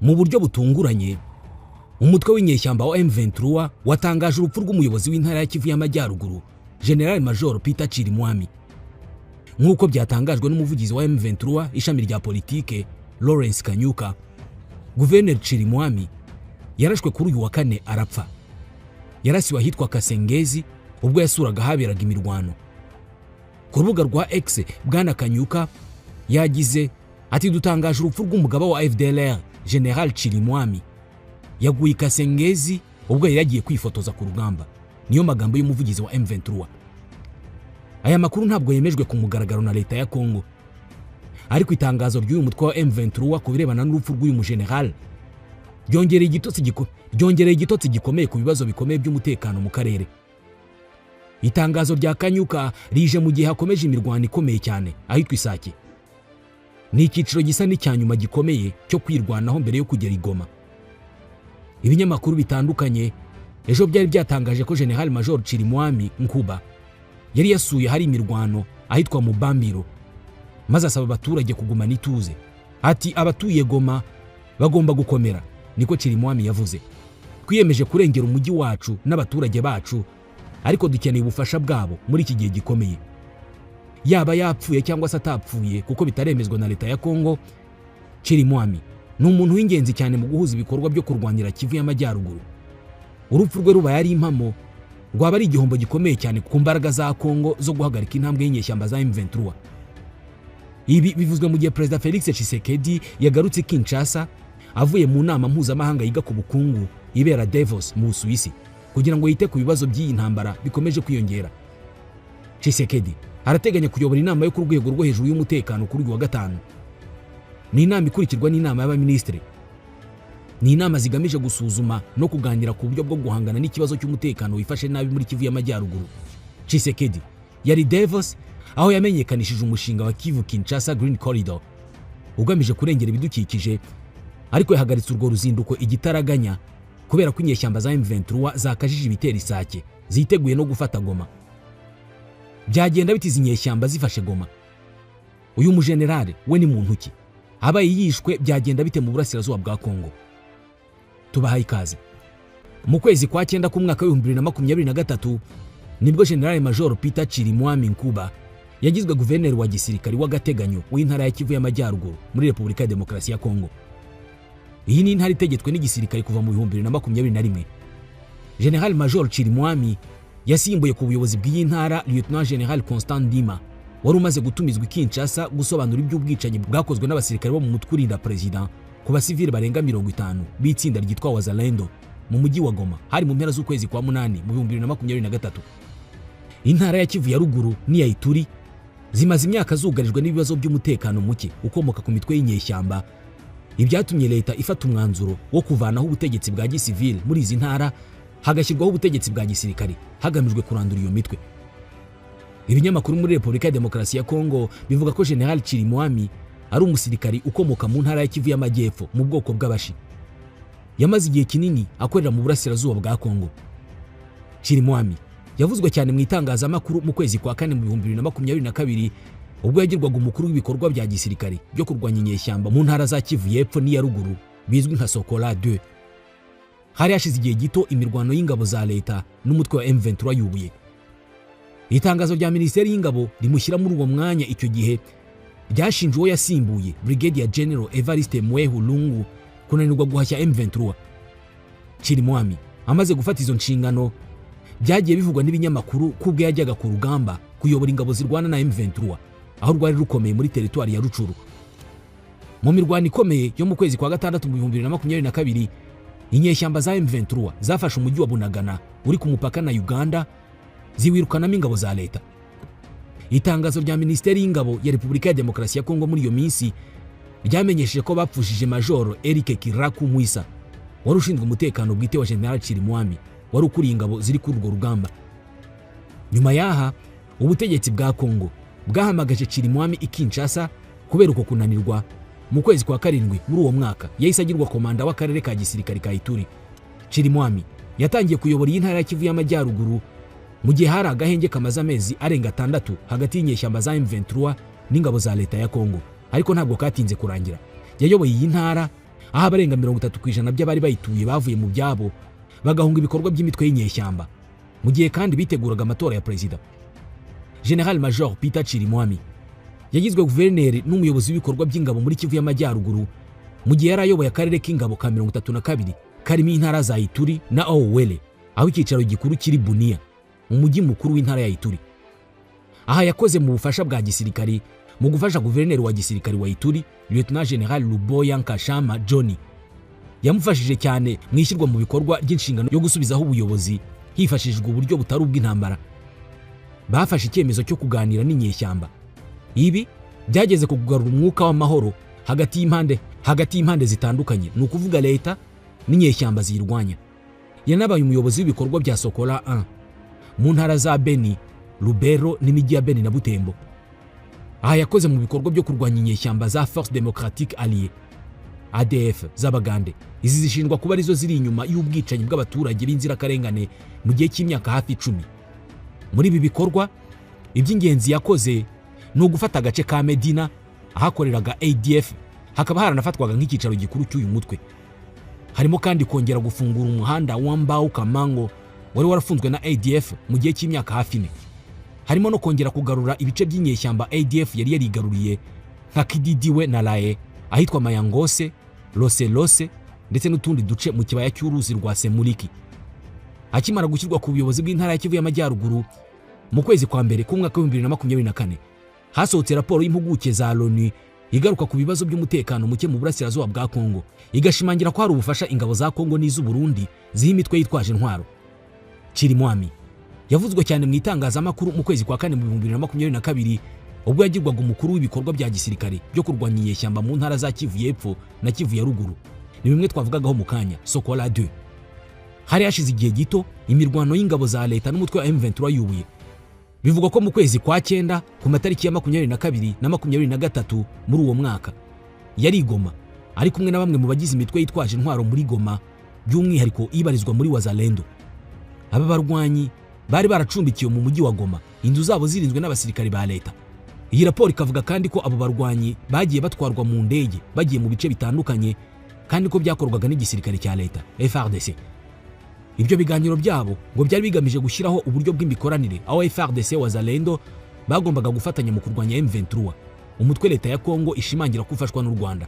Mu buryo butunguranye, umutwe w'inyeshyamba wa M23 watangaje urupfu rw'umuyobozi w'intara ya Kivu y'Amajyaruguru, General Major Peter Chirimwami, nk'uko byatangajwe n'umuvugizi wa M23 ishami rya politike, Lawrence Kanyuka. Guverineri Chirimwami yarashwe kuri uyu wa kane arapfa. Yarasiwe ahitwa Kasengezi ubwo yasuraga ahaberaga imirwano. Ku rubuga rwa X, Bwana Kanyuka yagize ati: "Dutangaje urupfu rw'umugaba wa FDLR, General Chirimwami. Yaguye i Kasengezi ubwo yari yagiye kwifotoza ku rugamba." Niyo magambo y'umuvugizi wa M23. Aya makuru ntabwo yemejwe ku mugaragaro na leta ya Congo, ariko itangazo ry'uyu mutwe wa M23 ku birebana n'urupfu rw'uyu mujenerali ryongereye igitotsi gikomeye ku bibazo bikomeye by'umutekano mu karere. Itangazo rya Kanyuka rije mu gihe hakomeje imirwano ikomeye cyane ahitwa Isake. Ni icyiciro gisa n'icya nyuma gikomeye cyo kwirwanaho mbere yo kugera i Goma. Ibinyamakuru bitandukanye ejo byari byatangaje ko General Major Chirimwami Nkuba yari yasuye hari imirwano ahitwa Mubambiro, maze asaba abaturage kugumana ituze. Ati: "Abatuye Goma bagomba gukomera," niko Chirimwami yavuze. "Twiyemeje kurengera umujyi wacu n'abaturage bacu, ariko dukeneye ubufasha bwabo muri iki gihe gikomeye." Yaba yapfuye cyangwa se atapfuye, kuko bitaremezwa na leta ya Kongo, Chirimwami ni umuntu w'ingenzi cyane mu guhuza ibikorwa byo kurwanira Kivu y'Amajyaruguru. Urupfu rwe rubaye ari impamo, rwaba ari igihombo gikomeye cyane ku mbaraga za Kongo zo guhagarika intambwe y'inyeshyamba za M23. Ibi bivuzwe mu gihe Perezida Felix Tshisekedi yagarutse i Kinshasa avuye mu nama mpuzamahanga yiga ku bukungu ibera Davos mu Busuwisi, kugira ngo yite ku bibazo by'iyi ntambara bikomeje kwiyongera. Tshisekedi arateganya kuyobora inama yo ku rwego rwo hejuru y'umutekano kuri uyu wa gatanu. Ni inama ikurikirwa n'inama y'abaminisitiri. Ni inama zigamije gusuzuma no kuganira ku buryo bwo guhangana n'ikibazo cy'umutekano wifashe nabi muri Kivu y'Amajyaruguru. Tshisekedi yari Davos, aho yamenyekanishije umushinga wa Kivu Kinshasa Green Corridor ugamije kurengera ibidukikije, ariko yahagaritse urwo ruzinduko igitaraganya kubera ko inyeshyamba za M23 zakajije ibitero Isake, ziteguye no gufata Goma. Byagenda bite izi nyeshyamba zifashe Goma? Uyu mujenerale we ni muntu ki? Abaye yishwe, byagenda bite mu burasirazuba bwa Kongo? Tubahaye ikaze. Mu kwezi kwa cyenda k'umwaka wa 2023 nibwo General Major Peter Chirimwami Nkuba yagizwe guverineri wa gisirikari w'agateganyo w'intara ya Kivu y'Amajyaruguru muri Repubulika ya Demokarasi ya Kongo. Iyi ni intara itegetswe n'igisirikare kuva mu 2021. General Major Chirimwami yasimbuye ku buyobozi bw'iyi ntara Lieutenant General Constant Ndima, wari umaze gutumizwa i Kinshasa gusobanura iby'ubwicanyi bwakozwe n'abasirikare bo mu mutwe urinda perezida ku basivili barenga 50 b'itsinda ryitwa Wazalendo mu mujyi wa Goma. Hari mu mpera z'ukwezi kwa munani mu 2023. Intara ya Kivu ya Ruguru n'iya Ituri zimaze imyaka zugarijwe n'ibibazo by'umutekano muke ukomoka ku mitwe y'inyeshyamba, ibyatumye leta ifata umwanzuro wo kuvanaho ubutegetsi bwa gisivili muri izi ntara, hagashyirwaho ubutegetsi bwa gisirikare hagamijwe kurandura iyo mitwe. Ibinyamakuru muri Repubulika ya Demokarasi ya Kongo bivuga ko General Chirimwami ari umusirikari ukomoka mu ntara ya Kivu y'Amajyepfo mu bwoko bw'Abashi. Yamaze igihe kinini akorera mu burasirazuba bwa Kongo. Chirimwami yavuzwe cyane mu itangazamakuru mu kwezi kwa kane mu 2022, ubwo yagirwaga umukuru w'ibikorwa bya gisirikare byo kurwanya inyeshyamba mu ntara za Kivu y'Epfo n'iya Ruguru, bizwi nka Sokola 2. Hari hashize igihe gito imirwano y'ingabo za leta n'umutwe wa M23 yubuye. Itangazo rya minisiteri y'ingabo rimushyira muri uwo mwanya icyo gihe ryashinje uwo yasimbuye, Brigadier General Evariste Mwehu Lungu, kunanirwa guhashya M23. Chirimwami amaze gufata izo nshingano, byagiye bivugwa n'ibinyamakuru ko ubwo yajyaga ku rugamba kuyobora ingabo zirwana na M23 aho rwari rukomeye muri teritwari ya Rucuru. Mu mirwano ikomeye yo mu kwezi kwa gatandatu mu 2022, inyeshyamba za M23 zafashe umujyi wa Bunagana uri ku mupaka na Uganda, ziwirukanamo ingabo za leta. Itangazo rya minisiteri y'ingabo ya Repubulika ya Demokarasi ya Kongo muri iyo minsi ryamenyesheje ko bapfushije Majoro Eric Kiraku Mwisa, wari ushinzwe umutekano bwite wa General Chirimwami wari ukuriye ingabo ziri kuri urwo rugamba. Nyuma y'aha, ubutegetsi bwa Kongo bwahamagaje Chirimwami i Kinshasa kubera uko kunanirwa. Mu kwezi kwa karindwi muri uwo mwaka yahise agirwa komanda w'akarere ka gisirikare ka Ituri. Chirimwami yatangiye kuyobora iyi ntara ya Kivu y'Amajyaruguru mu gihe hari agahenge kamaze amezi arenga 6 hagati y'inyeshyamba za M23 n'ingabo za leta ya Kongo, ariko ntabwo katinze kurangira. Yayoboye iyi ntara Aho abarenga 30% by'abari bayituye bavuye mu byabo, bagahunga ibikorwa by'imitwe y'inyeshyamba, mu gihe kandi biteguraga amatora ya perezida. General Major Peter Chirimwami yagizwe guverineri n'umuyobozi w'ibikorwa by'ingabo muri Kivu y'Amajyaruguru, mu gihe yari ayoboye akarere k'ingabo ka 32 karimo intara za Ituri na Haut-Uele, aho icyicaro gikuru kiri Bunia, umujyi mukuru w'intara ya Ituri. Aha yakoze mu bufasha bwa gisirikari mu gufasha guverineri wa gisirikari wa Ituri, Lieutenant General Luboya Nkashama Johnny. Yamufashije cyane mu ishyirwa mu bikorwa ry'inshingano yo gusubizaho ubuyobozi hifashishijwe uburyo butari ubw'intambara. Bafashe icyemezo cyo kuganira n'inyeshyamba. Ibi byageze ku kugarura umwuka w'amahoro hagati y'impande zitandukanye, ni ukuvuga leta n'inyeshyamba ziyirwanya. Yanabaye umuyobozi w'ibikorwa bya Sokola 1 mu ntara za Beni, Lubero n'imijyi ya Beni na Butembo. Aha yakoze mu bikorwa byo kurwanya inyeshyamba za Force Démocratique Alliée, ADF z'Abagande. Izi zishinjwa kuba arizo ziri inyuma y'ubwicanyi bw'abaturage b'inzirakarengane mu gihe cy'imyaka hafi 10. Muri ibi bikorwa, iby'ingenzi yakoze ni ugufata agace ka Medina ahakoreraga ADF, hakaba haranafatwaga nk'icyicaro gikuru cy'uyu mutwe. Harimo kandi kongera gufungura umuhanda wa Mbau Kamango wari warafunzwe na ADF mu gihe cy'imyaka hafi 4. Harimo no kongera kugarura ibice by'inyeshyamba ADF yari yarigaruriye nka Kididiwe na Lae, ahitwa Mayangose, Lose Lose ndetse n'utundi duce mu kibaya cy'uruzi rwa Semuliki. Akimara gushyirwa ku buyobozi bw'intara ya Kivu y'Amajyaruguru mu kwezi kwa mbere k'umwaka wa 2024, hasohotse raporo y'impuguke za Loni igaruka ku bibazo by'umutekano muke mu burasirazuba bwa Kongo, igashimangira ko hari ubufasha ingabo za Kongo n'iz'u Burundi ziha imitwe yitwaje intwaro. Chirimwami yavuzwe cyane mu itangazamakuru mu kwezi kwa kane mu 2022, ubwo yagirwaga umukuru w'ibikorwa bya gisirikare byo kurwanya inyeshyamba mu ntara za Kivu y'Epfo na Kivu ya Ruguru. Ni bimwe twavugagaho mu kanya, Sokola 2. Hari hashize igihe gito imirwano y'ingabo za leta n'umutwe wa M23 yubuye. Bivugwa ko mu kwezi kwa cyenda, ku matariki ya 22 na 23 muri uwo mwaka, yari i Goma ari kumwe na bamwe mu bagize imitwe yitwaje intwaro muri Goma, by'umwihariko ibarizwa muri Wazalendo. Aba barwanyi bari baracumbikiwe mu mujyi wa Goma, inzu zabo zirinzwe n'abasirikari ba leta. Iyi raporo ikavuga kandi ko abo barwanyi bagiye batwarwa mu ndege bagiye mu bice bitandukanye, kandi ko byakorwaga n'igisirikare cya leta, FARDC. Ibyo biganiro byabo ngo byari bigamije gushyiraho uburyo bw'imikoranire, aho FARDC, Wazalendo bagombaga gufatanya mu kurwanya M23, umutwe leta ya Kongo ishimangira ko ufashwa n'u Rwanda.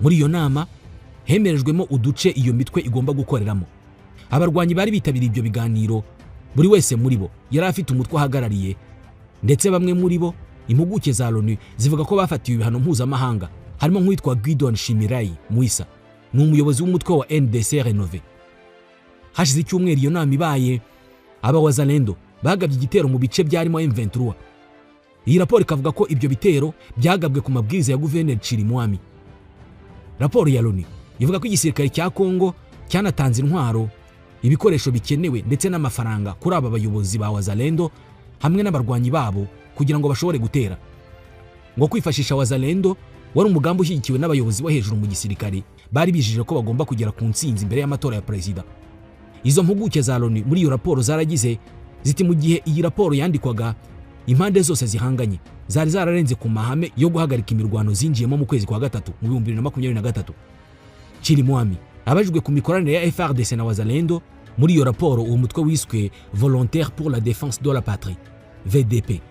Muri iyo nama hemerejwemo uduce iyo mitwe igomba gukoreramo. Abarwanyi bari bitabiriye ibyo biganiro, buri wese muri bo yari afite umutwe ahagarariye, ndetse bamwe muri bo impuguke za Loni zivuga ko bafatiwe ibihano mpuzamahanga, harimo nk'uwitwa Guidon Shimirai Mwisa, ni umuyobozi w'umutwe wa NDC Renové. Hashize icyumweru iyo nama ibaye, aba Wazalendo bagabye igitero mu bice byarimo M23. Iyi raporo ikavuga ko ibyo bitero byagabwe ku mabwiriza ya guverineri Chirimwami. Raporo ya Loni ivuga ko igisirikare cya Kongo cyanatanze intwaro, ibikoresho bikenewe ndetse n'amafaranga kuri aba bayobozi ba Wazalendo hamwe n'abarwanyi babo kugira ngo bashobore gutera. Ngo kwifashisha Wazalendo wari umugambi ushyigikiwe n'abayobozi bo hejuru mu gisirikare, bari bijeje ko bagomba kugera ku ntsinzi imbere y'amatora ya perezida. Izo mpuguke za Loni muri iyo raporo zaragize ziti: "Mu gihe iyi raporo yandikwaga, impande zose zihanganye zari zararenze ku mahame yo guhagarika imirwano zinjiyemo mu kwezi kwa gatatu mu 2023." Chirimwami abajijwe ku mikoranire ya FARDC na Wazalendo muri iyo raporo, uwo mutwe wiswe Volontaire pour la défense de la patrie, VDP,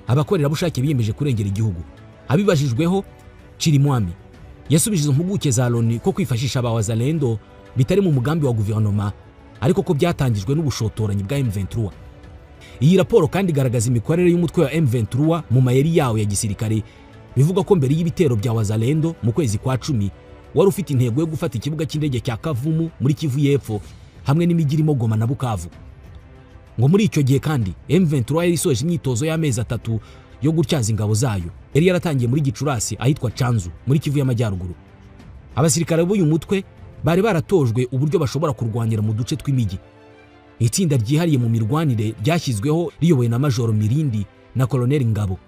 abakorerabushake biyemeje kurengera igihugu, abibajijweho, Chirimwami yasubije izo mpuguke za Loni ko kwifashisha aba Wazalendo bitari mu mugambi wa guverinoma, ariko ko byatangijwe n'ubushotoranyi bwa M23. Iyi raporo kandi igaragaza imikorere y'umutwe wa M23 mu mayeri yawo ya gisirikare. Bivuga ko mbere y'ibitero bya Wazalendo mu kwezi kwa 10, wari ufite intego yo gufata ikibuga cy'indege cya Kavumu muri Kivu y'Epfo hamwe n'imijyi irimo Goma na Bukavu. Ngo muri icyo gihe kandi M23 yari isoje imyitozo y'amezi 3 yo gutyaza ingabo zayo yari yaratangiye muri Gicurasi ahitwa Canzu muri Kivu y'Amajyaruguru. Abasirikare b'uyu mutwe bari baratojwe uburyo bashobora kurwanira mu duce tw'imijyi. Itsinda ryihariye mu mirwanire ryashyizweho riyobowe na Majoro Mirindi na Koloneli Ngabo.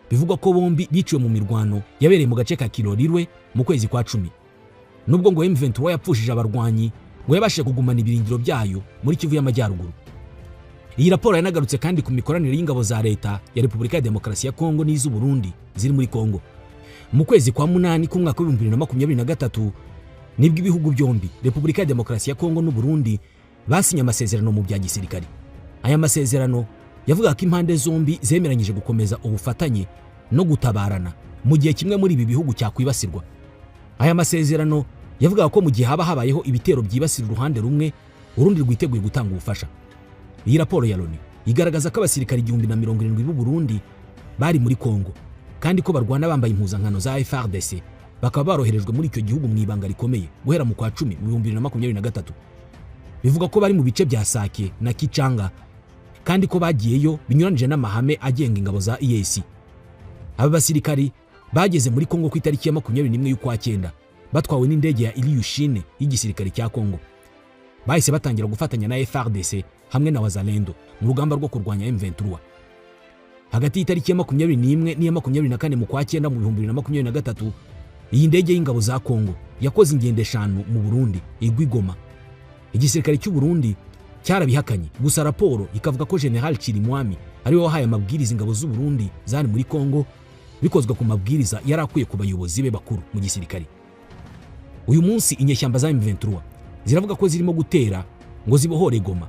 Bivugwa ko bombi biciwe mu mirwano yabereye mu gace ka Kirorirwe mu kwezi kwa 10. Nubwo ngo M23 yapfushije abarwanyi, ngo yabashije kugumana ibirindiro byayo muri Kivu y'Amajyaruguru. Iyi raporo yanagarutse kandi ku mikoranire y'ingabo za leta ya Repubulika ya Demokarasi ya Kongo n'iz'u Burundi ziri muri Kongo. Mu kwezi kwa munani k'umwaka w'2023 nibwo ibihugu byombi, Repubulika ya Demokarasi ya Kongo n'u Burundi, basinye amasezerano mu bya gisirikare. Aya masezerano yavugaga ko impande zombi zemeranyije gukomeza ubufatanye no gutabarana mu gihe kimwe muri ibi bihugu cyakwibasirwa. Aya masezerano yavugaga ko mu gihe haba habayeho ibitero byibasira uruhande rumwe, urundi rwiteguye gutanga ubufasha. Iyi raporo ya Loni igaragaza ko abasirikare 1070 b'u Burundi bari muri Kongo, kandi ko barwana bambaye impuzankano za FARDC, bakaba baroherejwe muri icyo gihugu mu ibanga rikomeye guhera mu kwa 10 mu 2023. Bivuga ko bari mu bice bya Sake na Kichanga, kandi ko bagiyeyo binyuranije n'amahame agenga ingabo za EAC. Aba basirikari bageze muri Kongo ku itariki ya 21 y'ukwa cyenda, batwawe n'indege ya Ilyushin y'igisirikare cya Kongo. Bahise batangira gufatanya na FARDC hamwe na Wazalendo mu rugamba rwo kurwanya M23. Hagati y'itariki ya 21 n'iya 24 mu kwa cyenda mu 2023, iyi ndege y'ingabo za Kongo yakoze ingendo eshanu mu Burundi igwa i Goma. Igisirikare cy'u Burundi cyarabihakanye, gusa raporo ikavuga ko General Chirimwami ariwe wahaye amabwiriza ingabo z'u Burundi zari muri Kongo, bikozwe ku mabwiriza yari akuye ku bayobozi be bakuru mu gisirikare. Uyu munsi inyeshyamba za M23 ziravuga ko zirimo gutera ngo zibohore Goma.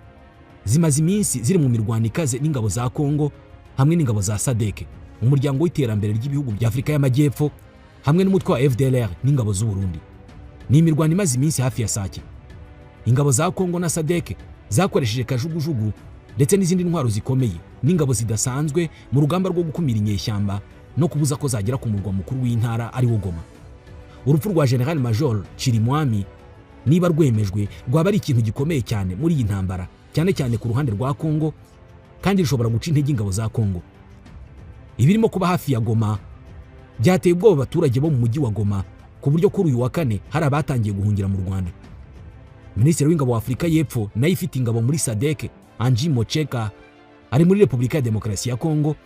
Zimaze iminsi ziri mu mirwano ikaze n'ingabo za Kongo hamwe n'ingabo za SADC, umuryango w'iterambere ry'ibihugu bya Afurika y'Amajyepfo, hamwe n'umutwe wa FDLR n'ingabo z'u Burundi. Ni imirwano imaze iminsi hafi ya Sake. Ingabo za Kongo na SADC zakoresheje kajugujugu ndetse n'izindi ntwaro zikomeye n'ingabo zidasanzwe mu rugamba rwo gukumira inyeshyamba no kubuza ko zagera ku murwa mukuru w'intara, ari wo Goma. Urupfu rwa General Major Chirimwami, niba rwemejwe, rwaba ari ikintu gikomeye cyane muri iyi ntambara, cyane cyane ku ruhande rwa Kongo, kandi rushobora guca intege ingabo za Kongo. Ibirimo kuba hafi ya Goma byateye ubwoba abaturage bo mu mujyi wa Goma, ku buryo kuri uyu wa kane hari abatangiye guhungira mu Rwanda. Minisitiri w'ingabo wa Afurika y'Epfo, nayo ifite ingabo muri SADC, Angie Motshekga, ari muri Repubulika ya Demokarasi ya Kongo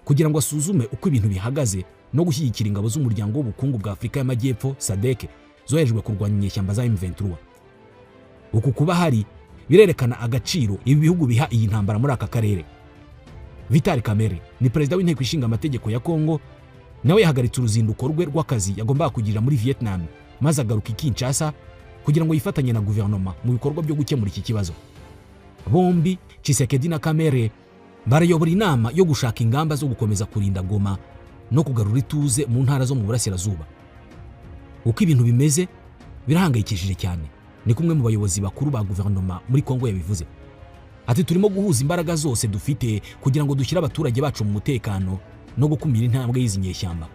kugira ngo asuzume uko ibintu bihagaze no gushyigikira ingabo z'umuryango w'ubukungu bwa Afurika y'Amajyepfo, SADC, zoherejwe kurwanya inyeshyamba za M23. Uku kuba hari birerekana agaciro ibi bihugu biha iyi ntambara muri aka karere. Vital Kamerhe ni perezida w'inteko ishinga amategeko ya Kongo, nawe yahagaritse uruzinduko rwe rw'akazi yagombaga kugirira muri Vietnam, maze agaruka i Kinshasa kugira ngo yifatanye na guverinoma mu bikorwa byo gukemura iki kibazo. Bombi, Tshisekedi na Kamerhe, barayobora inama yo gushaka ingamba zo gukomeza kurinda Goma no kugarura ituze mu ntara zo mu burasirazuba. Uko ibintu bimeze birahangayikishije cyane, ni kumwe mu bayobozi bakuru ba guverinoma muri Kongo yabivuze. Ati: "Turimo guhuza imbaraga zose dufite kugira ngo dushyire abaturage bacu mu mutekano no gukumira intambwe y'izi nyeshyamba."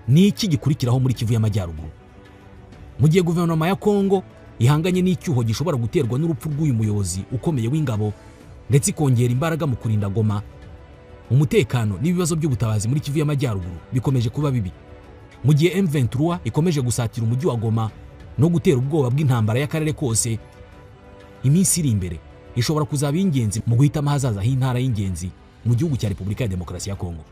Ni iki gikurikiraho muri Kivu y'Amajyaruguru mu gihe guverinoma ya Kongo ihanganye n'icyuho gishobora guterwa n'urupfu rw'uyu muyobozi ukomeye w'ingabo, ndetse ikongera imbaraga mu kurinda Goma? Umutekano n'ibibazo by'ubutabazi muri Kivu y'Amajyaruguru bikomeje kuba bibi mu gihe M23 ikomeje gusatira umujyi wa Goma no gutera ubwoba bw'intambara y'akarere kose. Iminsi iri imbere ishobora kuzaba ingenzi mu guhitamo ahazaza h'intara y'ingenzi mu gihugu cya Repubulika ya Demokarasi ya Kongo.